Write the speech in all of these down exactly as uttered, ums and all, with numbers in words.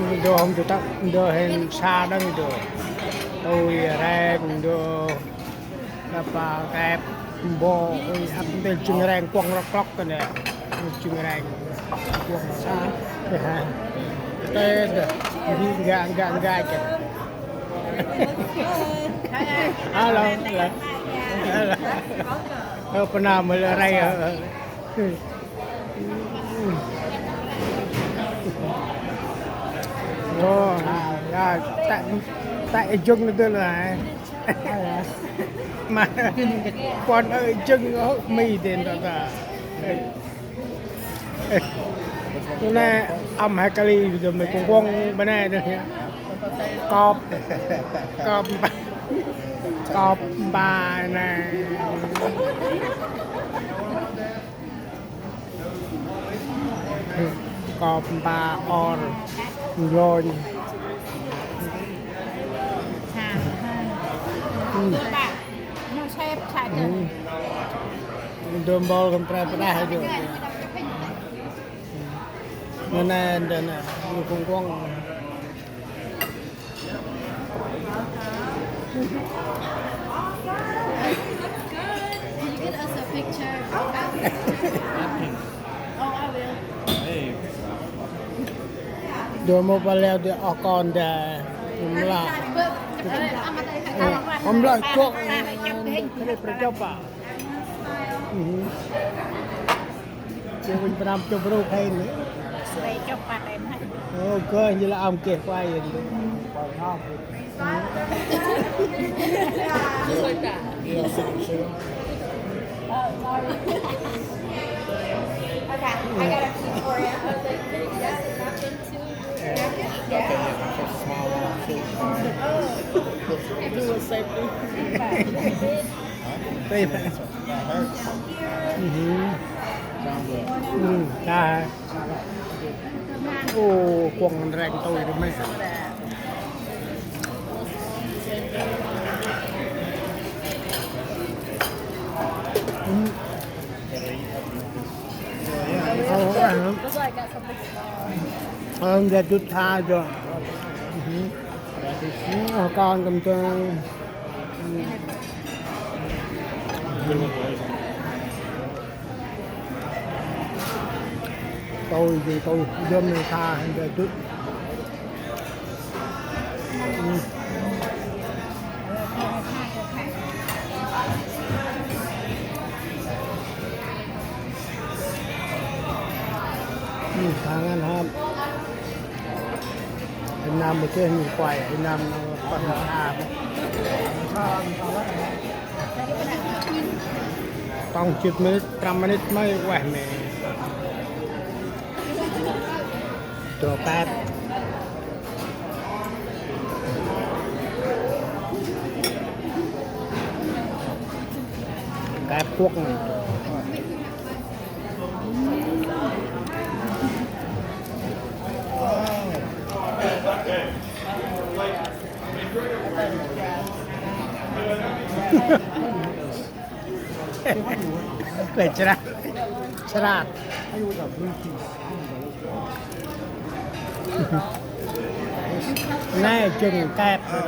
Ndơ hôm tu tăk, ndơ hên sa đăng ndơ. Tui reng ndơ. Đa pa kep mbo, ui, ăp ndơ jâng reng kuŏng rŏk rŏk kơ nê. Jâng reng kuŏng sa. Ê ha. Tê ndơ. Ndi nga, nga, nga kơ. Alo, alo. Alo. Ơ, pơnam mơ lơ reng, ơ, ơ. Ồ, ya, ta, ta jâng nơ dơ la. Ma, puăn ơ jâng ơ mi dên ta ta. Tui nê, ăm hai kali dơ mê kông kông bơ nê dơ. Kop, kop, kop ba nê. Kop mpa or nglônh. Ndơ mbol kăn pre prah aja. Nê nê, ndơ nê, kông kông. Can you get us a picture? Oh, I will. Dua mô pa leo dê oh kon dê. Mla. Mla kok. Kali percoba. Chưa vinh pram chụp rô khen nữa. Đây, chụp mặt em hả? Ơ, kơ như là ông kia quay rồi. Just like that. Yeah, sitting chill. Oh, sorry. Okay, I got a few for you. I was like, "Pretty good, nothing too." Yeah, okay, yeah, my first small one, too. Oh. Do a safety. Tê. That hurts. Sounds good. Ơ, ta. Ơ, kuŏng reng tui rê mê. Ơ, ơ, ơ, ơ, ơ, ơ, ơ, kon kăm tơ. Tôi thì tôi dơm này tha hên về trước. Tha ngăn hâm. Việt Nam một cái quầy Việt Nam nó còn là Tông chit minit, prăm minit mê ueh mê. Dua pet. Kep kuŏng. Kue chrat, chrat. Nê jâng kep nê.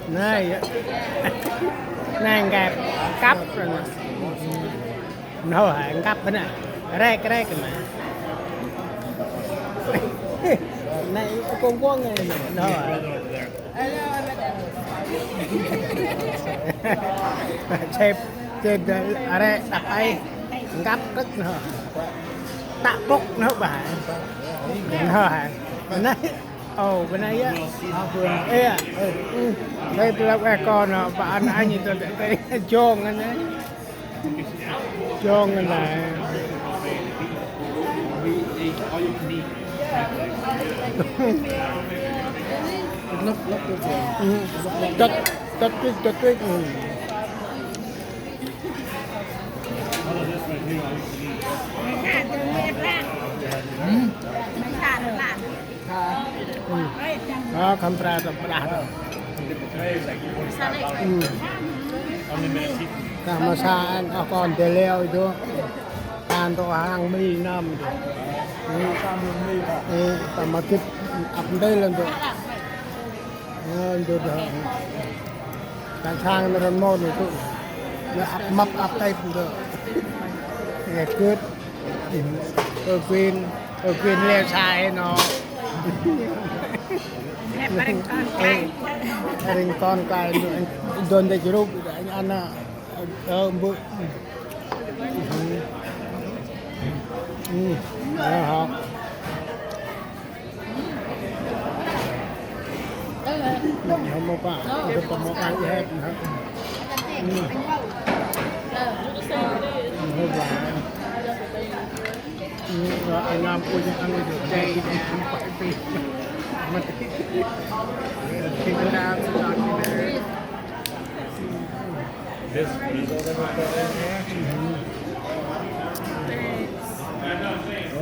Nê, nê kep kăp nê. Nô hê, ngăp nê. Rek, rek nê. Nê, kông kông nê, nô hê. Chep, chep, are, đăp ai. Ngăp kơt nô. Tă pŭk nô bah. Nô hê. Nê, ô, bơ nê yơh. Ê, ê, chep lăp ai kon nô, bah ăn ai nhi tơ, tơ, jong nê. Chong ngan nai. Lăp, lăp, lăp. Tât, tât tuêk, tât tuêk. Ơ, khăm pra tâm plah tâm. Kah ma sa ăn oh kon dê leo i dô. Kan tô hang mi năm i dô. Ê, tâm ma gĭt. Ăp ndơ lah ndơ. Ơ, ndơ đah. Kan sang nơh răn mâu nơh tŭ. Nơh ăp mâp ăp têp ndơ. Nge kơt. Ơ, Quyên, ơ, Quyên leo sai nơh. Ơ, ring kon kai. Ring kon kai ndơ. Đôn đe jrŭp, anh ăn, ơ, ơ, mbŭ. Ơ, hŏ. Hông mâu pă, hông mâu pă, hông mâu pă. Anh em của nhà ăn được đây, anh em phải đi. Mà thì, thì mình làm sự documentary. This, this other one.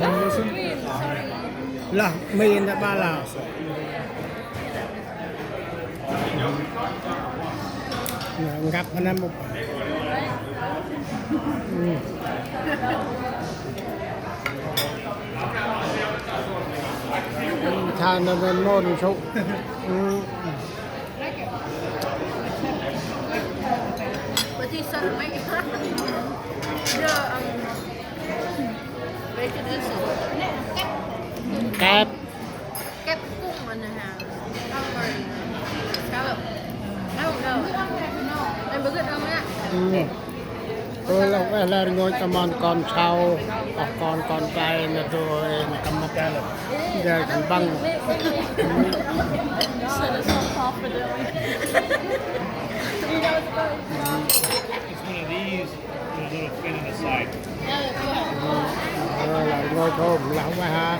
Thanks. Lah, mi nda ba lah. Nggăp ma nơh mâu. Tha nơh nơh mâu nơh sŭ. What is that? Make it. Yeah, um, make it this. Kep. Kep kŭng mâu nơh hă? Scallop. I don't know. Em bơh gĭt ăn mâu. Ơ, lah ueh lah rngôch tâm ăn kon sau, oh kon, kon kai nơh dôih, nơh tâm mâp. Nơh tâm băng. Set us up for doing. It's one of these with a little fin on the side. Ơ, lah rngôch hôm, lah ueh hă.